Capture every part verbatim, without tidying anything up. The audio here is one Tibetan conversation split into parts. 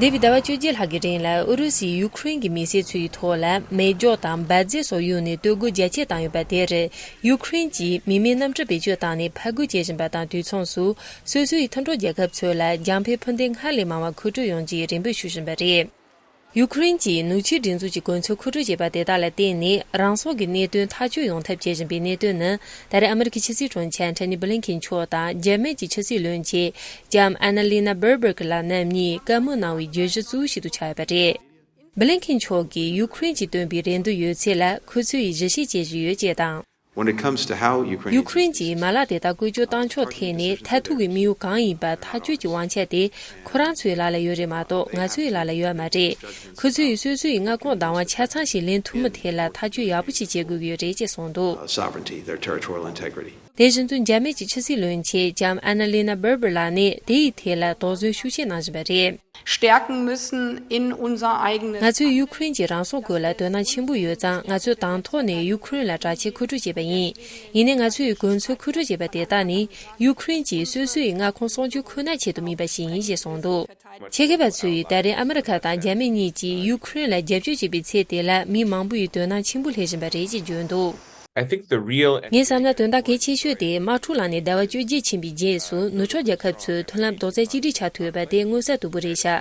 འདས་པའི་ཟླ་བ་བཅོ་བརྒྱད་ལྷག་གི་རིང་ལ་ཨུ་རུ་སུས་ཡུ་ཁུ་རེན་གྱི་མི་སེར་ཚོའི་ཐོག་ལ་མེ་སྒྱོགས་དང་འབར་རྫས་སོགས་གཡུགས་ནས་གཏོར་རྒོལ་རྒྱ་ཆེ་བཏང་ཡོད་པ་དེར། ཡུ་ཁུ་རེན་གྱིས་མི་མེད་གནམ་གྲུ་བེད་སྤྱོད་བཏང་ནས་ཕར་རྒོལ་བྱེད་བཞིན་པ་དང་དུས་མཚུངས་སུ། སོ་སོའི་མཐུན་གྲོགས་རྒྱལ་ཁབ་ཚོ་ལ་རྒྱང་འཕེན་འཕུར་མདེལ་སྔར་ལས་མང་བ་མཁོ་སྤྲོད་ཡོང་རྒྱུའི་རེ་འབོད་ཞུ་བཞིན་པ་རེད། ཡུ་ཁུ་རེན་གྱིས་ནུབ་ཕྱོགས་སྒྲིག་འཛུགས་ཀྱི་གོ་མཚོན་མཁོ་སྤྲོད་བྱས་པ་དེ་དག་ལ་བརྟེན་ནས་རང་སྲོག་གི་གནད་དོན་ཐག་གཅོད་ཡོང་ཐབས་བྱེད་བཞིན་པའི་གནད་དོན་ནི། ད་རེས་ཨ་མི་རི་ཀའི་ཕྱི་སྲིད་དྲུང་ཆེ་ཨན་ཐོ་ནི་བྷི་ལིན་ཁེན་མཆོག་དང་འཇར་མན་གྱི་ཕྱི་སྲིད་བློན་ཆེན་ལྕམ་ཨན་ན་ལི་ན་བྷར་བྷར་ལགས་རྣམ་གཉིས་བཀའ་མོལ་གནང་བའི་བརྗོད་གཞི་གཙོ་བོ་ཞིག་ཏུ་ཆགས་ཡོད་པ་རེད། བྷི་ལིན་ཁེན་མཆོག་གིས་ཡུ་ཁུ་རེན་གྱིས་བཏོན་པའི་རེ་འདུན་ཡོད་ཚད་ལ་ཁོ་ཚོས་གཞི་བྱེད་བྱེད་བཞིན་ཡོད་ཅེས་དང་། When it comes to how Ukraine ཡུ་ཁུ་རེན་གྱིས་མ་ལག་དེ་དག་བཀོལ་སྤྱོད་བཏང་ཕྱོགས་ཐད་ནས་མཐར་ཐུག་གི་དམིགས་ཡུལ་གང་ཡིན་པ་ཐག་གཅོད་ཀྱི་དབང་ཆ་དེ་ཁོ་རང་ཚོའི་ལག་ལ་ཡོད་རེད་མ་གཏོགས་ང་ཚོའི་ལག་ལ་ཡོད་མ་རེད། ཁོ་ཚོས་སོ་སོའི་མངའ་ཁོངས་བདག་དབང་ཆ་ཚང་ཞིག་ལེན་ཐུབ་མིན་ཐད་ལ་ཐག་གཅོད་ཡག་པོ་ཞིག་བྱེད་དགོས་ཀྱི་ཡོད་རེད་ཅེས་གསུངས་འདུག uh, sovereignty, their territorial integrity. དེ་བཞིན་དུ་འཇར་མན་གྱི་ཕྱི་སྲིད་བློན་ཆེན་ལྕམ་ཨན་ན་ལི་ན་བྷར་བྷར་ལགས་ནས་དེ་ཡི་ཐད་ལ་དོགས་ཟོན་ཤུགས་ཆེ་གནང་བཞིན་པ་རེད། Stärken müssen in unser eigenes ང་ཚོས་ཡུ་ཁུ་རེན་གྱི་རང་སྲོག་སྐོར་ལ་དོ་སྣང་ཆེན་པོ་ཡོད་ཙང་ང་ཚོས་དང་ཐོག་ནས་ཡུ་ཁུ་རེན་ལ་དྲག་ཆས་མཁོ་སྤྲོད་བྱས་པ་ཡིན། ཡིན་ནའི་ང་ཚོས་གོ་མཚོན་མཁོ་སྤྲོད་བྱས་པ་དེ་དག་ནི་ཡུ་ཁུ་རེན་གྱིས་སོ་སོའི་མངའ་ཁོངས་སྲུང་སྐྱོབ་ཁུལ་ན་ཆེད་དུ་དམིགས་པ་ཞིག་ཡིན་ཞེས་གསུངས་འདུག་ཆེད་མཁས་པ་ཚོས་ད་རེས་ཨ་མི་རི་ཁ་དང་འཇར་མན་གཉིས་ཀྱིས་ཡུ་ཁུ་རེན་ལ་རྒྱབ་སྐྱོར་བྱེད་པའི་ཚད་དེ་ལ་མི་མང་པོ་ཡིས་དོ་སྣང་ཆེན་པོ་སླེབས་བཞིན་པ་རེད་ཅེས་བརྗོད་འདུག I think the real ངས་བསམ་ན་དོན་དག་གལ་ཆེ་ཤོས་དེ་དམག་འཁྲུག་ལངས་ནས་ཟླ་བ་བཅོ་བརྒྱད་ཕྱིན་པའི་རྗེས་སུ་ནུབ་ཕྱོགས་རྒྱལ་ཁབ་ཚོས་མཐུན་ལམ་རྡོག་རྩ་གཅིག་སྒྲིལ་ཆགས་ཐུབ་ཡོད་པ་དེ་མངོན་གསལ་དོད་པོ་རེད་ཤག་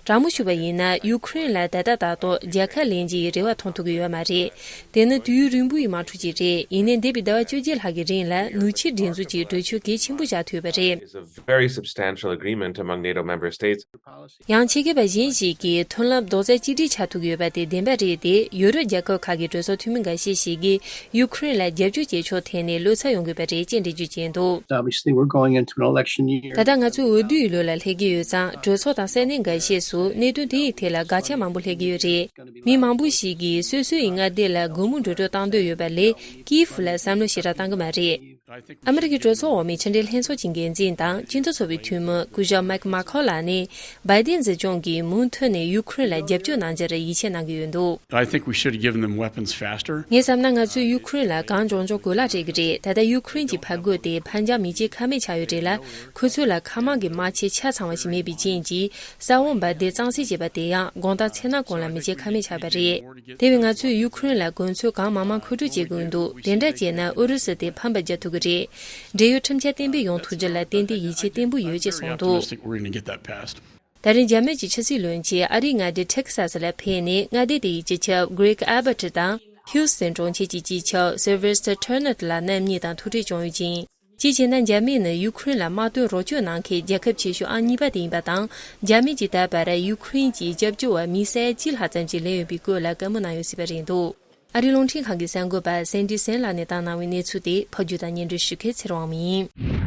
དྲང་མོ་ཞུ་བ་ཡིན་ན་ཡུ་ཁུ་རེན་ལ་ད་ལྟ་ད་དུང་རྒྱལ་ཁ་ལེན་རྒྱུའི་རེ་བ་མཐོང་ཐུབ་ཀྱི་ཡོད་མ་རེད། དེ་ནི་དུས་ཡུན་རིང་པོ་ཡི་དམག་འཁྲུག་ཅིག་རེད། ཡིན་ནའི་འདས་པའི་ཟླ་བ་བཅོ་བརྒྱད་ལྷག་གི་རིང་ལ་ནུབ་ཕྱོགས་སྒྲིག་འཛུགས་ཀྱི་གྲོས་ཆོད་གལ་ཆེན་པོ་བཞག་ཐུབ་ཡོད་པ་རེད། Is a very substantial agreement among NATO member states. ཡང་ཆེད་མཁས་པ་གཞན་ཞིག་གིས་མཐུན་ལམ་རྡོག་རྩ་གཅིག་སྒྲིལ་ཆགས་ཐུབ་ཡོད་པ་དེ་བདེན་པ་རེད་དེ། ཡུ་རོབ་རྒྱལ་ཁབ་ཁག་གི་གྲོས་ཚོགས་འཐུས་མི་འགའ་ཤས་ཤིག་གིས་ཡུ་ཁུ་རེན་ལ་རྒྱབ་སྐྱོར་བྱེད་ཕྱོགས་ཐད་ནས་བློ་འཚབ་ཡོང་གི་ཡོད་པ་རེད་ཅེས་འགྲེལ་བརྗོད་བྱས་འདུག Obviously, we're going into an election year. ད་ལྟ་ང་ཚོ་འོས་བསྡུའི་ལོ་ལ་སླེབས་ཀྱི་ཡོད་ཙང་གྲོས་ཚོགས་དང་ས་གནས་འགའ་ཤས་སུ་གནད་དོན་དེ་ཡི་ཐད་ལ་དགག་བྱ་མང་པོ་སླེབས་ཀྱི་ཡོད་རེད། མི་མང་པོ་ཞིག་གིས་སོ་སོ་ཡི་མངའ་སྡེ་ལ་སྒོ་མོ་འགྲོ་གྲོན་བཏང་འདོད་ཡོད་པ་ལས་ཀིའིབ་ལ་བསམ་བློ་ཞེ་དྲག་བཏང་གི་མ་རེད། ཨ་མི་རི་ཀའི་གྲོས་ཚོགས་འོག་མའི་ཕྱི་འབྲེལ་ལྷན་ཚོགས་ཀྱི་འགན་འཛིན་དང་སྤྱི་མཐུན་ཚོགས་པའི་འཐུས་མི་སྐུ་ཞབས་མེག་མ་ཁོ་ལགས་ནས་བྷའི་ཏིན་སྲིད་སྐྱོང་གིས་མུ་མཐུད་ནས་ཡུ་ཁུ་རེན་ལ་རྒྱབ་སྐྱོར་གནང་རྒྱུར་ཡིད་ཆེས་གནང་གི་ཡོད་འདུག I think we should have given them weapons faster. ངས་བསམ་ན་ང་ཚོས་ཡུ་ཁུ་རེན་ལ་གང་མགྱོགས་མགྱོགས་གོ་ལག་སྤྲད་ཀྱི་རེད། ད་ལྟ་ཡུ་ཁུ་རེན་གྱི་ཕར་རྒོལ་དེ་ཕར་འགྱངས་མི་བྱེད་ཁ་མེད་ཆགས་ཡོད་རེད་ལ། ཁོ་ཚོ་ལ་མཁའ་དམག་གི་དམག་ཆས་ཆ་ཚང་བ་ཞིག་མེད་པའི་རྐྱེན་གྱིས་ས་འོག་འབར་མདེལ་གཙང་སེལ་བྱེད་པ་དེ་ཡང་དགོང་དག་མཚན་ནག་གོང་ལ་མི་བྱེད་ཁ་མེད་ཆགས་པ་རེད། དེ་བས་ང་ཚོས་ཡུ་ཁུ་རེན་ལ་གོ་མཚོན་གང་མང་མང་མཁོ་སྤྲོད་བྱེད་དགོས་འདུག་དེ་འདྲ་བྱས་ན་ཨུ་རུ་སུ་དེ་ཕམ་པ་རྒྱག་ཐུབ་ཀྱི་རེད། འབྲེལ་ཡོད་ཁྲིམས་འཆར་གཏན་འབེབས་ཡོང་ཐུབ་རྒྱུ་ལ་ཏན་ཏན་ཡིད་ཆེས་བརྟན་པོ་ཡོད་ཅེས་གསུངས་འདུག Optimistic we're going to get that passed. ད་རིང་འཇར་མན་གྱི་ཕྱི་སྲིད་བློན་ཆེན་ཨ་རིའི་མངའ་སྡེ་ཊེག་སཱ་སི་ལ་ཕེབས་ནས་མངའ་སྡེ་དེའི་སྤྱི་ཁྱབ་གྷི་རེག་ཨ་བྷར་ཊི་དང་ཧིའུ་སི་ཊོན་གྲོང་ཁྱེར་གྱི་སྤྱི་ཁྱབ་སིལ་ཝེ་སི་ཊར་ཐེར་ནོ་ཊི་ལགས་རྣམ་གཉིས་དང་ཐུག་འཕྲད་བྱུང་ཡོད་ཅིང་། གཅིག་བྱས་ན་འཇར་མན་ནི་ཡུ་ཁུ་རེན་ལ་དམག་དོན་རོགས་སྐྱོར་གནང་མཁན་རྒྱལ་ཁབ་ཆེ་ཤོས་ཨང་གཉིས་པ་དེ་ཡིན་པ་དང་། འཇར་མན་གྱིས་ད་བར་ཡུ་ཁུ་རེན་གྱི་སྐྱབས་བཅོལ་བ་མི་ས་ཡ་གཅིག་ལྷག་ཙམ་ཞིག་ལེན་ཡོད་པའི་སྐོར་ལ་བཀའ་མོལ་གནང་ཡོད་སྲིད་པ་རེད་འདུག་ཨ་རིའི་རླུང་འཕྲིན་ཁང་གི་གསར་འགོད་པ་སན་ཌི་སན་ལགས་ནས་བཏང་གནང་བའི་གནས་ཚུལ་དེ་ཕབ་སྒྱུར་དང་སྙན་སྒྲོན་ཞུ་མཁན་ཚེ་རིང་དབང་མོ་ཡིན།